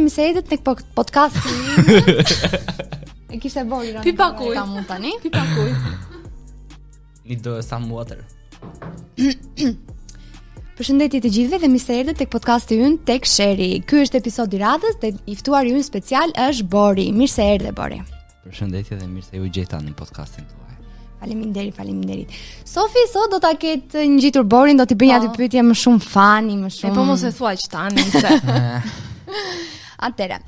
dhe mirë se erdhët tek podcasti. E kishte bërë Pi pak ujë. Kam unë tani. Pi pak ujë. Need some water. Përshëndetje të gjithëve dhe mirë se erdhët tek podcasti ynë Tek Sheri. Ky është episodi i radhës dhe i ftuari ynë special është Bori. Mirë se erdhe Bori. Përshëndetje dhe mirë se ju gjeta në podcastin tuaj. Faleminderit, faleminderit. Sofi sot do ta ketë ngjitur Borin, do t'i bëj Po. aty pyetje më shumë funny, më shumë. E po mos e thua që tani se. Atëre.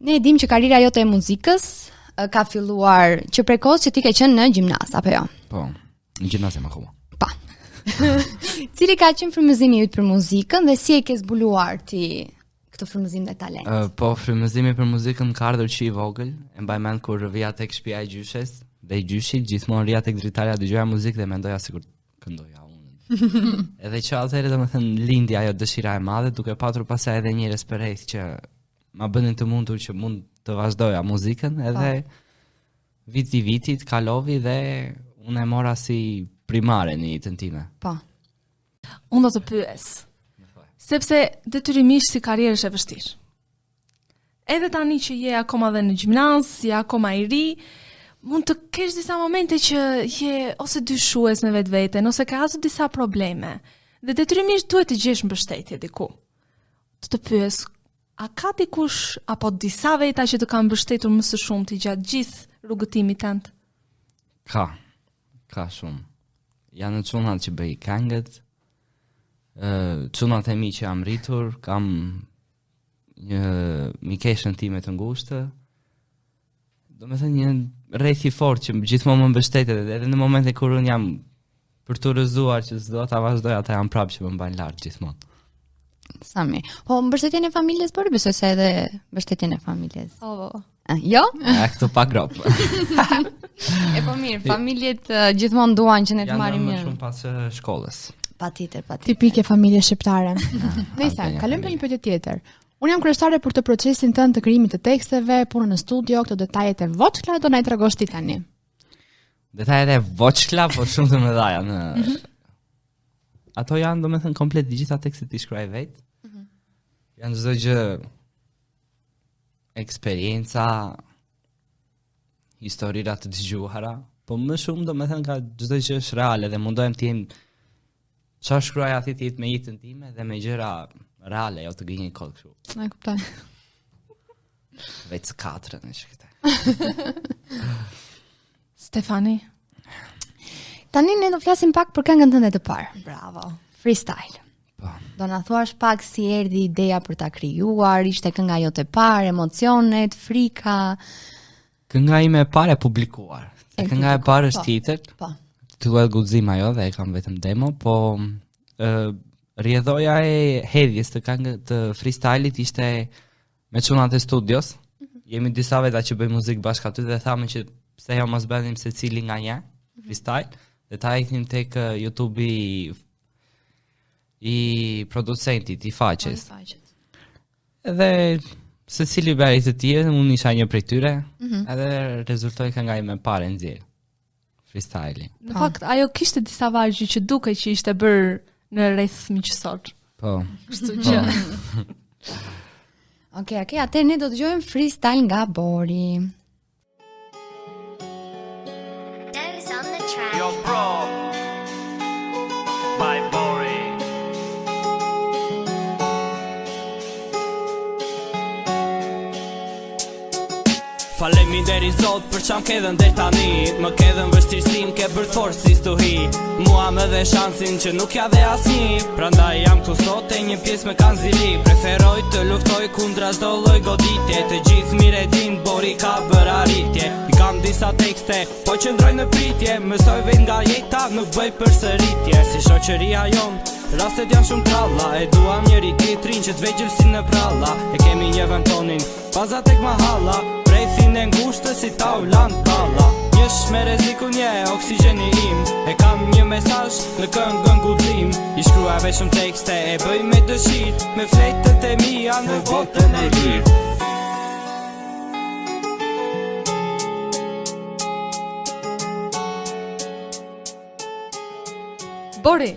Ne e dim që karriera jote e muzikës e, ka filluar që prej kohës që ti ke qenë në gjimnaz, apo jo? Po, në gjimnaz jam akoma. Pa. Cili ka qenë frymëzimi yt për muzikën dhe si e ke zbuluar ti këtë frymëzim dhe talent? Uh, po, frymëzimi për muzikën ka ardhur që i vogël. E mbaj mend kur vija tek shtëpia e gjyshes dhe i gjyshit gjithmonë rria tek dritarja dëgjoja muzikë dhe mendoja sikur këndoja unë. edhe që atëherë domethënë lindi ajo dëshira e madhe duke patur pastaj edhe njerëz përreth që ma bënin të mundur që mund të vazhdoja muzikën edhe viti vitit kalovi dhe unë e mora si primare në jetën time. Po. Unë do të pyes. Sepse detyrimisht si karrierë është e vështirë. Edhe tani që je akoma dhe në gjimnaz, je akoma i ri, mund të kesh disa momente që je ose dyshues me vetveten, ose ke hasur disa probleme. Dhe detyrimisht duhet të gjesh mbështetje diku. Do të pyes, a ka dikush apo disa veta që të kanë mbështetur më së shumti gjatë gjithë rrugëtimit tënd? Ka, ka shumë. Janë çunat që bëj këngët, ë çunat e mi që jam rritur, kam një mikeshën time të ngushtë. Do me thënë një rreth i fortë që gjithmonë më mbështet edhe edhe në momente kur unë jam për të rrëzuar që s'do ta vazhdoj, ata janë prapë që më mbajnë lart gjithmonë. Sa mirë. Po mbështetjen e familjes, por besoj se edhe mbështetjen e familjes. Po. A, jo? A këto pa grop. E po mirë, familjet eh, gjithmonë duan që ne të Janë marrim më një. shumë pas eh, shkollës. Patjetër, patjetër. Tipike familje shqiptare. Nëse Albania kalojmë për familje. një pyetje tjetër. Unë jam kryesare për të procesin tënd të krijimit të teksteve, punën në studio, këto detajet e voçkla do na i tregosh ti tani. Detajet e voçkla, po shumë të mëdha janë. Ato janë, domethënë, komplet të gjitha tekstet i shkruaj vetë. Janë çdo gjë eksperienca, historira të dëgjuara, po më shumë domethënë ka çdo gjë është reale dhe mundohem të jem çfarë shkruaj aty të jetë me jetën time dhe me gjëra reale, jo të gënjej kot kështu. E kuptoj. Veç katrën e që këtë. Stefani, Tani ne do flasim pak për këngën tënde të parë. bravo. Freestyle. Po. Do na thuash pak si erdhi ideja për ta krijuar, ishte kënga jote e parë, emocionet, frika. Kënga ime e parë e publikuar. Se E kënga e parë është po. tjetër, Po. Titullohet Guxim ajo dhe e kam vetëm demo, po ë rrjedhoja e hedhjes të këngë të freestyle-it ishte me çunat e studios. Jemi disa veta që bëjmë muzikë bashkë aty dhe thamë që pse jo mos bënim secili nga një freestyle dhe ta hidhnim tek ë, YouTube-i i producentit, i faqes. Edhe secili bëri të tij, unë isha një prej tyre, edhe rezultoi kënga ime e parë e nxjerr. Freestyle-i. Në fakt ajo kishte disa vargje që dukej që ishte bërë në rreth miqësor. Po. Kështu që Okej, okej, atëherë ne do të dëgjojmë freestyle nga Bori. Doze on the track. Yo bro By Bori Faleminderit Zot për ç'm ke dhënë deri tani Më ke dhënë vështirësi, më ke bërë forcë si stuhi Mua më dhe shansin që nuk ja dhe asnjë Prandaj jam këtu sot e një pjesë më kanë zili Preferoj të luftoj kundra çdo lloj goditje Të gjithë mirë e din, Bori ka bërë arritje I kam disa tekste, po qëndroj në pritje Mësoj vetë nga jeta, nuk bëj përsëritje Si shoqëria jon, rastet janë shumë tralla E duam njëri tjetrin që të vegjël si në pralla E kemi një vend tonin, baza tek mahalla Rrethin e ngushtë si Taulant Balla Njësh me rrezikun je oksigjeni im E kam një mesazh në këngën guxim I shkruaj vetëm tekste e bëj me dëshirë Me fletët e mia në botën e lirë Bori,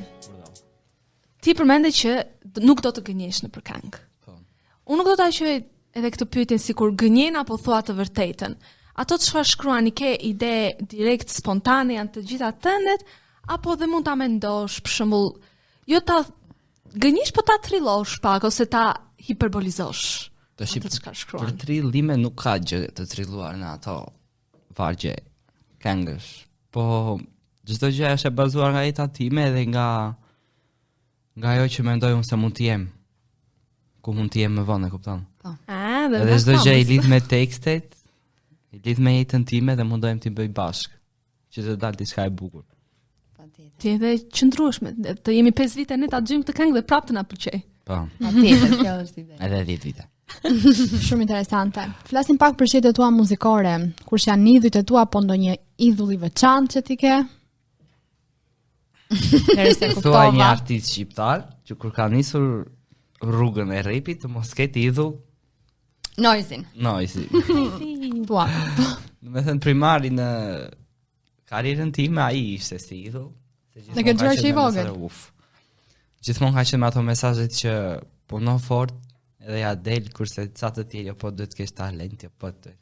ti përmende që d- nuk do të gënjesh në për këngë. Po. Unë nuk do ta quaj. edhe këtë pyetjen sikur gënjen apo thua të vërtetën. Ato çfarë shkruan i ke ide direkt spontane janë të gjitha tëndet apo dhe mund ta mendosh për shembull jo ta gënjesh po ta trillosh pak ose ta hiperbolizosh. Tash atë çka shkruan. Për trillime nuk ka gjë të trilluar në ato vargje këngësh. Po çdo gjë është e bazuar nga jeta time edhe nga nga ajo që mendoj unë se mund të jem. Ku mund të jem më vonë, e kupton? Po. A, dhe Edhe çdo gjë i lidh me tekstet, i lidh me jetën time dhe mundohem t'i bëj bashkë, që të dalë diçka e bukur. Patjetër. Ti edhe qëndrueshme, të jemi 5 vite ne ta dëgjojmë këtë këngë dhe prapë të na pëlqej. Po, Patjetër, kjo është ideja. edhe 10 vite. Shumë interesante. Flasim pak për shijet e tua muzikore. Kush janë idhujt e tua apo ndonjë idhull i veçantë që ti ke? Derisa Thua një kuptova. artist shqiptar që kur ka nisur rrugën e repit të mos ketë idhull Noizin. Noizy. Tua. Do me thënë primari në karrierën time ai ishte si idhull. Se gjithmonë Dhe ke ka dëgjuar qenë që i me vogël. mesazhe, Uf. Gjithmonë ka qenë me ato mesazhet që puno fort edhe ja del kurse ca të tjerë jo po duhet të kesh talent, jo po të.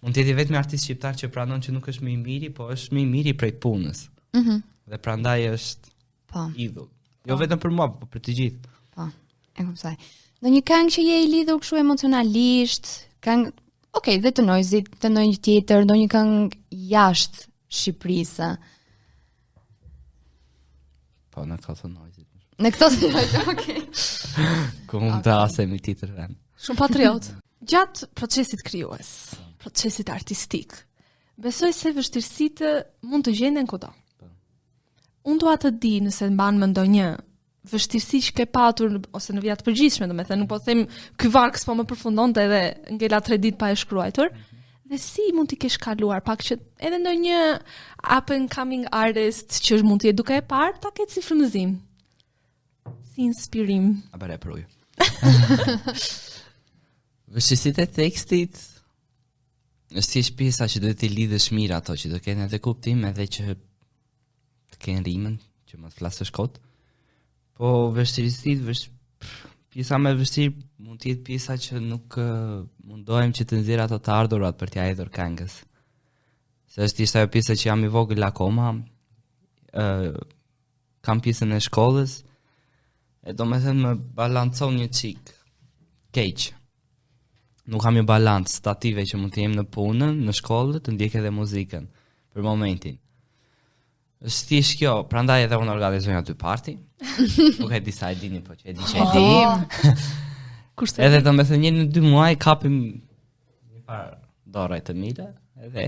Mund të jetë i vetmi artist shqiptar që pranon që nuk është më i miri, po është më i miri prej punës. Mhm. Dhe prandaj është Po, idhull. Jo vetëm për mua, po për të gjithë. po. E kuptoj. Ndonjë këngë që je i lidhur kështu emocionalisht, këngë, okej, dhe të Noizit, të ndonjë tjetër, ndonjë këngë jashtë Shqipërisë. Po në këto të Noizit. Në këto të okej. Ku mund të asemi tjetër vend. Shumë patriot. Gjatë procesit krijues, procesit artistik, besoj se vështirësitë mund të gjenden kudo. Unë dua të di nëse mban më ndonjë vështirësi që ke patur në- ose në vija të përgjithshme, domethënë nuk po them ky varg s'po më përfundonte edhe ngela 3 ditë pa e shkruajtur. Dhe si mund t'i kesh kaluar pak që edhe ndonjë up and coming artist që është mund të jetë duke e parë, ta ketë si frymëzim, si inspirim. A bëre për ujë. Vështirësitë e tekstit është thjesht pjesa që duhet t'i lidhësh mirë ato, që do kenë edhe kuptim edhe që të kenë rimën, që mos flasësh kot. Po vështirësitë, vësh... pjesa më e vështirë mund të jetë pjesa që nuk ë, mundohem që të nxjerr ato të ardhurat për t'ia hedhur këngës. Se është thjesht ajo pjesa që jam i vogël akoma, ë kam pjesën e shkollës, e do me thënë më balancon një çik keq. Nuk kam një balancë stative që mund të jem në punën, në shkollë, të ndjek edhe muzikën për momentin. Është thjesht kjo, prandaj edhe unë organizoj aty party. Nuk e di sa e dini, po që e di që e di. Kurse Edhe do me thënë një në dy muaj kapim një farë dorë të mira, edhe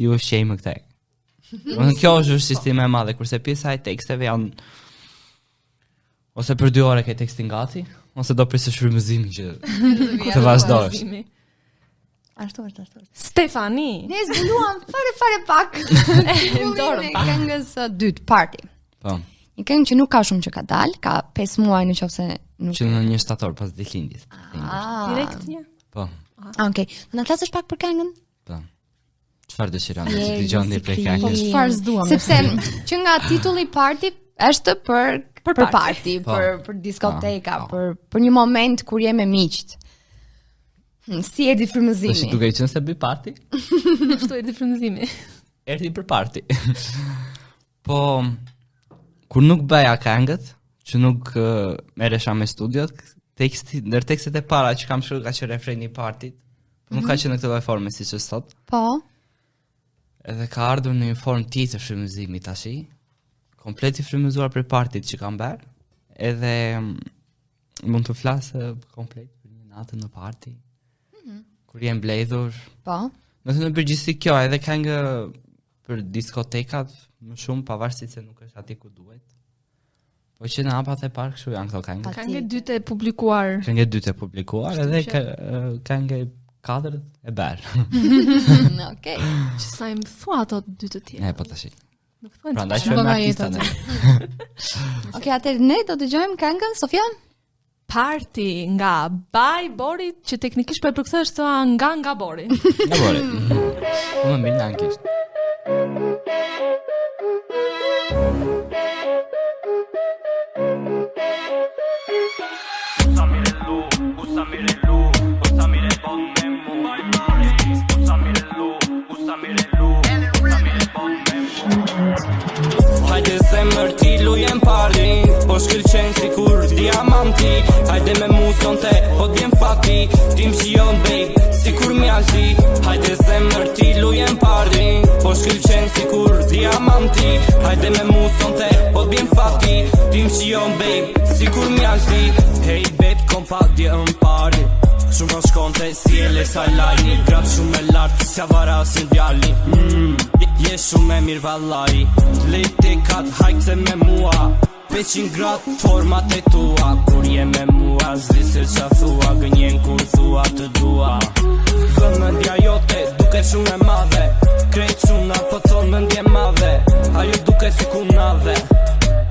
ju ushqejmë këtë. Do të thënë kjo është vështirësi më e madhe, kurse pjesa e teksteve janë ose për dy orë ke tekstin gati, ose do prisësh frymëzimin që të vazhdosh. Frymëzimi. Ashtu është, ashtu është. Stefani. Ne zbuluam fare fare pak titullin e këngës së dytë, Party. Po, Një këngë që nuk ka shumë që ka dalë, ka 5 muaj në qoftë se nuk që në një shtator pas ditëlindjes. Ah. Direkt një. Po, Ah, Okej. Do na flasësh pak për këngën? po. Çfarë dëshiron Si që erdhi, dëgjoni si prej krijim. këngës? Po, çfarë s'duam? Sepse që nga titulli Party është për për party. party, Po. për për diskoteka, Po. për për një moment kur je me miqt. Hmm, Si erdhi Tash frymëzimi? duke qenë se bëj party, Kështu erdhi frymëzimi. erdhi për party. po kur nuk bëja këngët, që nuk uh, merresha me studiot, teksti ndër tekstet e para që kam shkruar ka qenë refreni i partit, po nuk ka qenë në këtë lloj forme siç është sot. Po. Edhe ka ardhur në një formë tjetër frymëzimi tash. Komplet i frymëzuar për partit që kam bërë, edhe mm, mund të flas eh, komplet për një natë në party. Kur jem mbledhur, Po. Në të në përgjithësi kjo edhe këngë për diskotekat më shumë pavarësisht se nuk është aty ku duhet. Po që në hapat e parë kështu janë këto këngë. Pa- Këngë e dytë e publikuar. Këngë e dytë e publikuar Kështu edhe që- kë- ë, këngë e katërt e bërë. Okej. Që sa im thua ato dy të tjera. E po tash. Nuk thuan. Prandaj Nuk quhem ka artista jetë ne. Okej, atëherë ne do dëgjojmë këngën Sofia? Party nga Baj Bori që teknikisht po e përkthesh thua nga nga Bori. Nga bori. Po më mirë në anglisht. Usa mirelu, usa mirelu. diamanti Hajde me mu sonte, po t'vjen fati Ti m'shijon babe, si kur mjalti Hajde zemër ti lujem party Po shkëlqen si kur diamanti Hajde me mu sonte, po t'vjen fati Ti m'shijon babe, si kur mjalti Hey babe, kom pa dje në party Shumë po shkonte si e lesa lajni Gratë shumë e lartë, s'ja vara si djali mm, Je shumë e mirë vallaj Lejte kat hajtë se me mua 500 gradë format e tua Kur je me mua, s'di se qa thua Gënjen kur thua të dua Vëmendja jote duket shumë e madhe Krejt çuna po thon mendje madhe Ajo duket si kunadhe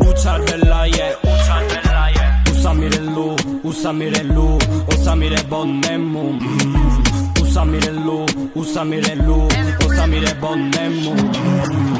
U qar belaje, u qar belaje U sa mire lu, u sa mire lu O sa mire bon me mu mm. U sa mire lu, u sa mire lu O sa mire bon me mu mm.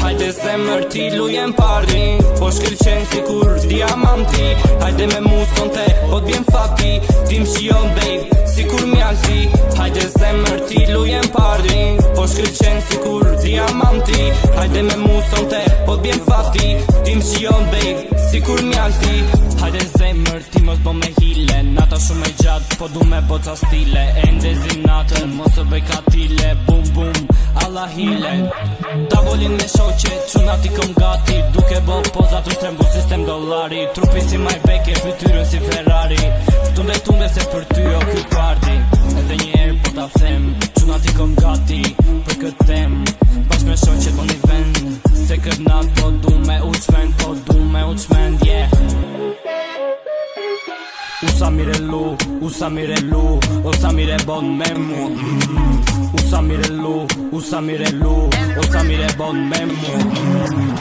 Hajde zemër ti lujem party Po shkëlqen si kur diamanti Hajde me mu sonte, po t'vjen fati Ti m'shijon babe, si kur mjalti Hajde zemër ti lujem party Po shkëlqen si kur diamanti Hajde me mu sonte, po t'vjen fati Ti m'shijon babe, si kur mjalti Hajde zemër ti mos bo me hile Nata shumë e gjatë, po du me bo ca stile Ende zim natën, mos e bëj katile Bum bum, alla hile Tavolin me shoqe, çuna ti kom gati Duke bo poza tu shtrembu sistem dollari Trupi si Maybach e fytyrën si Ferrari Tunde tunde se për ty o ky party Edhe një herë po ta them Çuna ti kom gati për këtë tem Bashkë me shoqe po një vend Se këtë natë po du me u çmend Po du me u çmend, yeah U sa mire lu, u sa mire lu O sa mire bon me mu mm. U sa mire lu, u sa mire lu O sa mire bon me mu mm.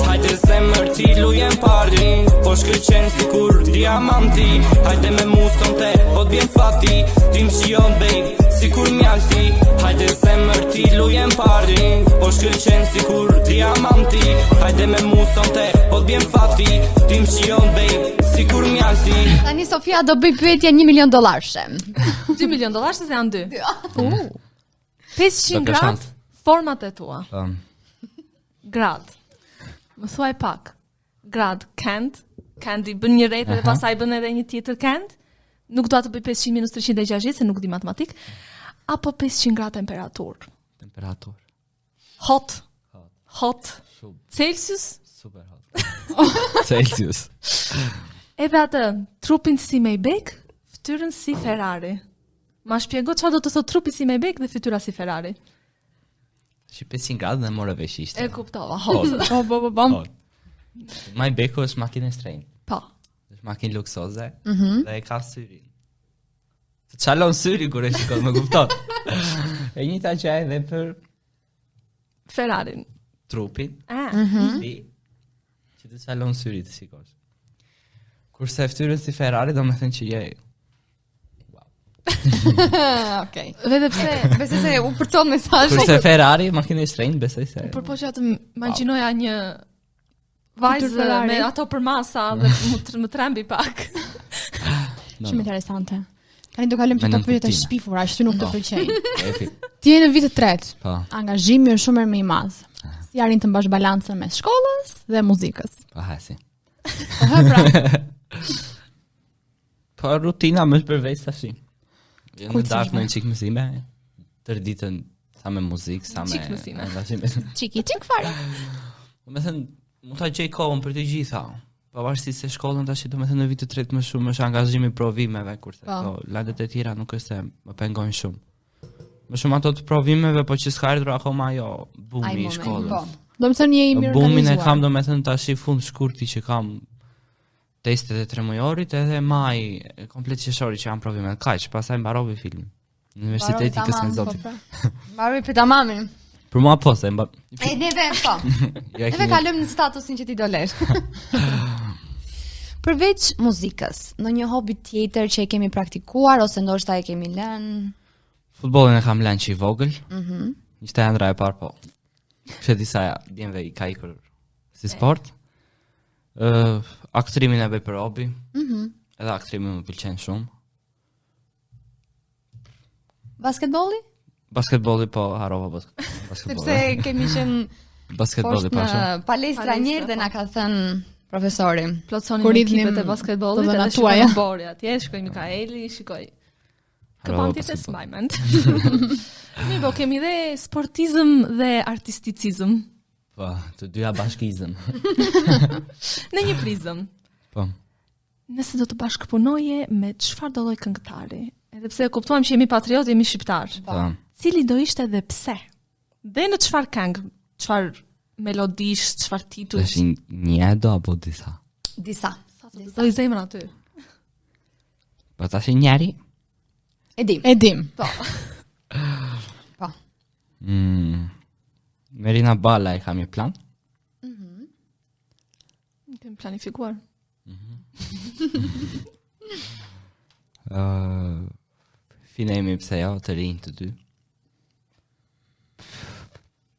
Hajde zemër ti lujem party Po shkëlqen si kur diamanti Hajde me mu sonte, po t'vjen fati Ti m'shijon babe, si kur mjalti Hajde zemër ti lujem party Po shkëlqen si kur diamanti Hajde me mu sonte, po t'vjen fati Ti m'shijon babe, si kur mjalti Tani Sofia do bëj pyetje 1 milion dollarëshe. 2 milion dollarë se janë dy. Uh. 500 Do ke grad shans. format e tua. Po. Grad. Më thuaj pak. Grad Kent, Candy bën një rreth dhe pastaj bën edhe një tjetër Kent. Nuk dua të bëj 500 minus 360 se nuk di matematik. Apo 500 gradë temperaturë. Temperaturë. Hot. Hot. Hot. Shumë, Celsius. super hot. Celsius. Edhe atë trupin si Maybach, fytyrën si Ferrari. Ma shpjego çfarë do të thotë trupi si Maybach dhe fytyra si Ferrari. Shi 500 gradë dhe more vesh ishte. E kuptova, hot. Po, po, po, po. Hot. Maybachu është makinë e shtrenjtë. Po. Është makinë luksoze Mm -hmm. dhe e ka syrin. Të çalon syri kur e shikon, më kupton. e njëjta gjë edhe për Ferrarin. trupin, Ah. Mm -hmm. si që të çalon syri të shikosh. Kurse fytyrën si Ferrari do me thënë që je Okej. Vetëm pse Besoj se u përcoll mesazhi. Kurse Ferrari, makinë e shtrenjtë, besoj se. Por po që atë imagjinoja një vajzë Fytyrë Ferrari. me ato përmasa dhe më, tr- më trembi pak. No, Shumë no. interesante. Tani do kalojmë Me që të pyetje të nënkuptime. shpifura, që nuk të Po. pëlqejnë. Epi. Ti je në vit të tretë. Po. Angazhimi është shumë herë më i madh. Si arrin të mbash balancën mes shkollës dhe muzikës? Po hasi. Po ha pra. Po rutina më është përveç tash. Jo Kujt në darkë s'është në një çik mësime, tër ditën sa me muzikë, sa me Çik mësime. angazhime. Çiki çik fare. Do me thënë, mund ta gjej kohën për të gjitha. Pavarësisht se shkollën tash do me thënë në vit të tretë më shumë është angazhimi i provimeve, kurse Po. këto lëndët e tjera nuk është se më pengojnë shumë. Më shumë ato të provimeve, po që s'ka ardhur akoma ajo Ai bumi i moment, shkollës. po. Do të thënë je i mirë Bumin e organizuar. kam do me thënë tash i fund shkurti që kam testet e tremujorit edhe maj e, komplet qershori që janë provimet. Kaq, pastaj mbarove filmin. Universiteti Mbaroi kësaj tamam, zotit. po, pra. Mbaroi për tamamin. Për mua po se mba... E neve po. Ja, Neve kemi- kalojmë në statusin që ti do lesh. Përveç muzikës, në një hobi tjetër që e kemi praktikuar ose ndoshta e kemi lënë, Futbollin e kam lënë që i vogël. Mhm. Mm Ishte ëndra e parë, po. Kështë disa djemve i ka ikur si sport. Ë, aktrimin e bëj për hobi. Mhm. Edhe aktrimi më pëlqen shumë. basketbolli? Basketbolli po harrova bas basketbolli. Sepse kemi qenë Basketbolli poshtë pa në shumë. palestra Palestra, një herë dhe po. na ka thënë Profesori. Plotësonin Kur ekipet idhnim e basketbollit, të edhe dhënat shikoj tuaja. Bori atje, shikoj Mikaeli, shikoj. Kë Harrova pan tjetër basketboll. s'mbaj mend. Mirë, po kemi dhe sportizëm dhe artisticizëm Po, të dyja bashkizëm. në një prizëm. Po. Nëse do të bashkëpunoje me çfarë do lloj këngëtari, edhe pse e kuptuam që jemi patriot, jemi shqiptar. Po. Cili do ishte dhe pse? Dhe në çfarë këngë, çfarë melodish, çfarë titujsh? Tash një e do apo disa? Disa. Sa të doj zemra aty. Po tash njëri? E dim. E dim. Po. Po. Mm. Merina Bala e kam një plan. Kemi planifikuar. Ë Finemi pse jo, të rinj të dy.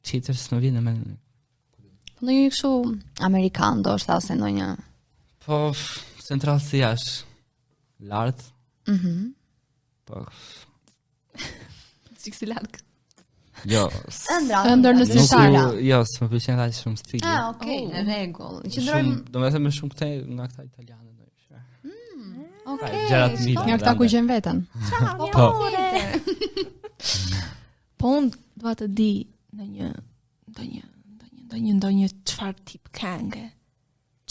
Tjetër s'më vjen në mend. Po ndonjë kështu amerikan ndoshta ose ndonjë. Po central si është lart. Mhm. Po Çik si larg. jo. s- Ëndra. Ëndër në Nuk sishara. u- jo, s'më pëlqen aq shumë stili. Ah, okay, Oh. në rregull. Qëndrojmë, Shumë, do me thënë më shumë këte nga këta italianë ndonjë. okay. Gjëra të mira. Nga këta ku gjen veten. Po. Po unë dua të di ndonjë ndonjë ndonjë ndonjë ndonjë çfarë tip këngë.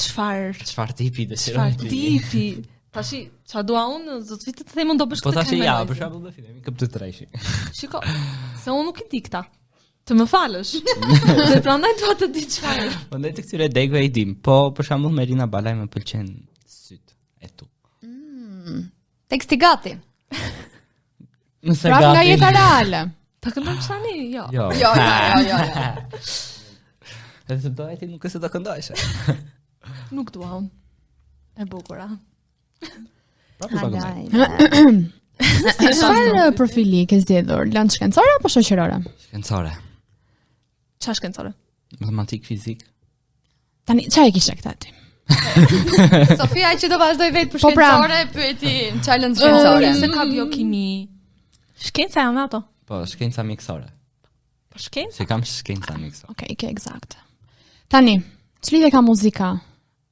Çfarë Çfarë tipi dëshiron çfarë ti? tipi? Tashi, çfarë dua unë, do të vi të them unë do bësh Po këtë tash këngë me ja, Noizin. për shembull do filemi këp të treshi. Shiko, se unë nuk i di këta. Të më falësh. Dhe prandaj dua të di çfarë. Po ndaj të këtyre degëve i dim. Po për shembull Merina Balaj më pëlqen syt e tu. Teksti gati. Nëse Prap nga gati. jeta reale. Ta këndojmë tani? Jo. Jo. Jo, jo, jo, jo. jo. Edhe se do ti nuk e se do këndosh. Nuk dua unë. E bukura. Prapë do këndoj. Halaj. Çfarë profili ke zgjedhur? Lëndë shkencore apo shoqërore? Shkencore. Çfarë shkencore? Matematik, fizik. Tani çfarë e kishe këtë aty? Sofia që do vazhdoj vetë për Po pra. shkencore, pyeti çfarë lëndë shkencore. Se ka biokimi. Shkenca janë ato. Po, shkenca mjekësore. Po shkenca? Se kam shkenca mjekësore. Okej, ke eksakt. Tani, ç'lidhje ka muzika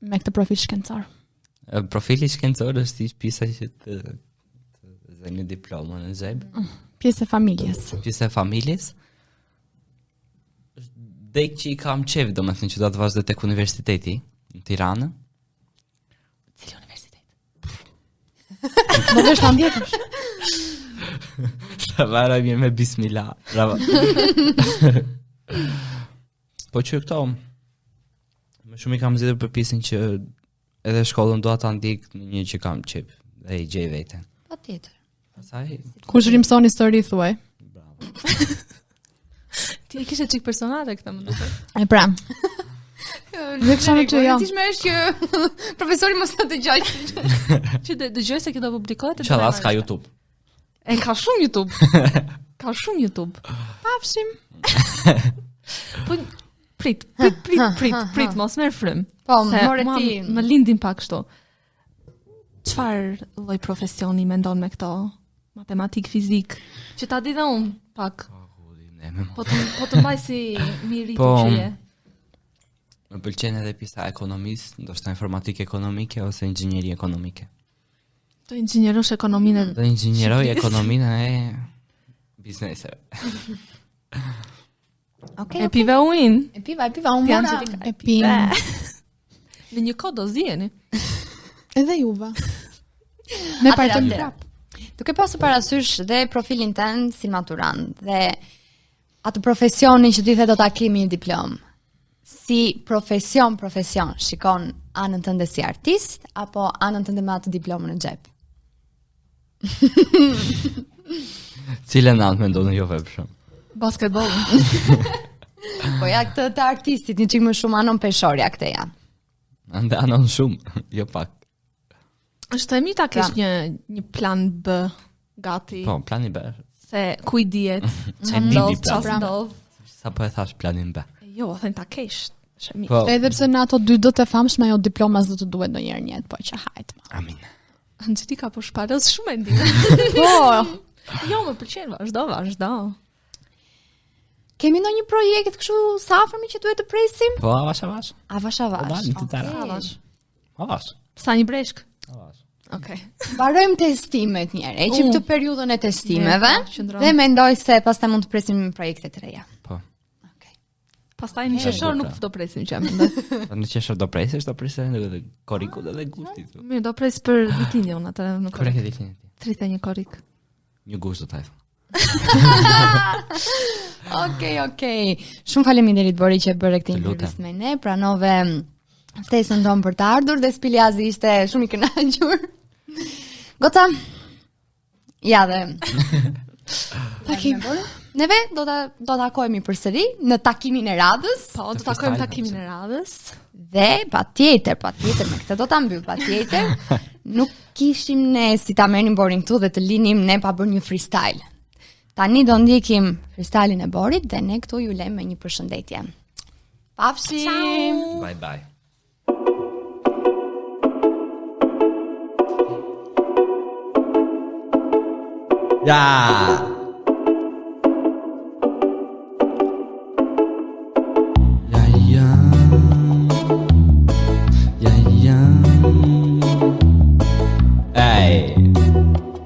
me këtë profil shkencor? E, Profili shkencor është i pjesa që të, të zë një diplomë në xhep, Pjesë e familjes. pjesa e familjes. Është dek që i kam qef, domethënë që do të vazhdoj tek universiteti në Tiranë. Cili universitet? Do vesh ta ndjekësh. Sa vara mirë me bismillah. Bravo. po që këto më shumë i kam zgjedhur për pjesën që edhe shkollën dua ta ndjek në një që kam qef dhe i gjej veten. Patjetër. Pastaj, Kush rimson histori thuaj? bravo. Ti e kishe çik personale këtë më duket. E pra. Dhe kisha me ty, jo. Rëndësishme është që profesori mos ta dëgjoj. Që dë- dëgjoj se kjo do publikohet. e do Inshallah e s'ka marrësh. YouTube. E ka shumë YouTube. Ka shumë YouTube. Pafshim. Po prit, prit, prit, prit, prit, mos merr frym. Po, Se more mua ti. Më lindin pak kështu. Çfarë lloj profesioni mendon me këto? Matematik, fizik, që ta di dhe unë pak. Po të po të mbaj si miritur Po, që je. Më pëlqen edhe pjesa e ekonomisë, ndoshta informatikë ekonomike ose inxhinieri ekonomike. Do inxhinierosh ekonominë e Do inxhinieroj Shqipërisë. ekonominë e bizneseve. Okej. E pive ujin. E piva, e piva, unë Ti mora. Angelika, E pim. Në një kohë do ziheni. Edhe juve. Ne Atëherë, pajtojmë atëherë. prap. Duke pasur parasysh dhe profilin tënd si maturant dhe atë profesionin që ti the do ta kemi një diplomë. Si profesion, profesion, shikon anën tënde si artist apo anën tënde me atë diplomën në xhep? Cilën anë mendon jo për shemb? Basketbollin. Po ja këtë të artistit një çik më shumë anon peshorja këtë ja. Ande anon shumë, jo pak. Është e mirë ta kesh Pra. një një plan B gati. Po, plani B. Se ku i dihet, E ç'a di ndodh, di ç'a plan. ndodh. Sa po e thash planin B. Jo, thënë ta kesh. Është e mirë. Po, Edhe pse në ato dy do të famshme ajo diploma s'do të duhet ndonjëherë në jetë, po që hajt. ma. amin. Angelika po shpalos shumë e ndime. Po, jo, më pëlqen, vazhdo, vazhdo. Kemi ndonjë projekt kështu së afërmi që duhet të presim? Po, avash, avash. Avash, avash. Po, dalim të tëra. Okej. Avash. Avash. Sa një breshk. Avash. Okej. Mbarojmë testimet një herë, e qim U. këtë periudhën e testimeve Ne, po, qëndron. dhe mendoj se pastaj mund të presim projekte të reja. Po. Okej. Pastaj në qershor nuk do presim që mendoj. Po në qershor do presësh, do presësh edhe korrikut edhe gushtit. Mirë, do pres për ditëlindje unë atë në Kur e korrik. ke ditëlindjen ti? 31 korrik. Një gusht do ta them. Okej, okej. Shumë faleminderit Bori që e bëre këtë Të lutem. intervistë me ne. Pranove ftesën tonë për të ardhur dhe Spiljazi ishte shumë i kënaqur. Goca. Ja dhe. Takim. Neve do ta do takohemi përsëri në takimin e radhës. Po, do Të takojmë freestyle, takimin e radhës. Dhe patjetër, patjetër me këtë do ta mbyll patjetër. Nuk kishim ne si ta merrnim Borin këtu dhe të linim ne pa bërë një freestyle. Tani do ndjekim freestyle-in e Borit dhe ne këtu ju lëm me një përshëndetje. Pafshim. Bye bye. Ja. Ja ja. Ja ja. Ej.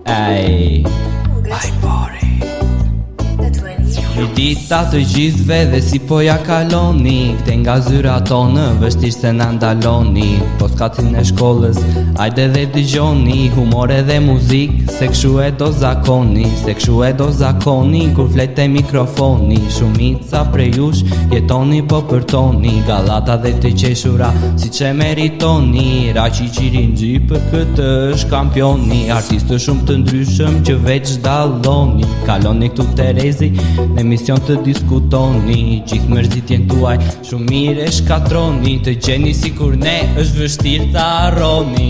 Ej. Mirëdita të gjithve dhe si po ja kaloni Këte nga zyra tonë, vështirë se na ndaloni Podcastin e shkollës, ajde dhe dëgjoni Humor edhe muzik, se kshu e do zakoni Se kshu e do zakoni, kur flet te mikrofoni Shumica prej jush, jetoni po përtoni Gallata dhe të qeshura, si që meritoni Raqi Qirinxhi për këtë është kampioni Artistë shumë të ndryshëm që veç dalloni Kaloni këtu Terezi, në emision të diskutoni Gjithë mërzitjen tuaj shumë mirë e shkatroni Të gjeni si kur ne është vështirë ta harroni.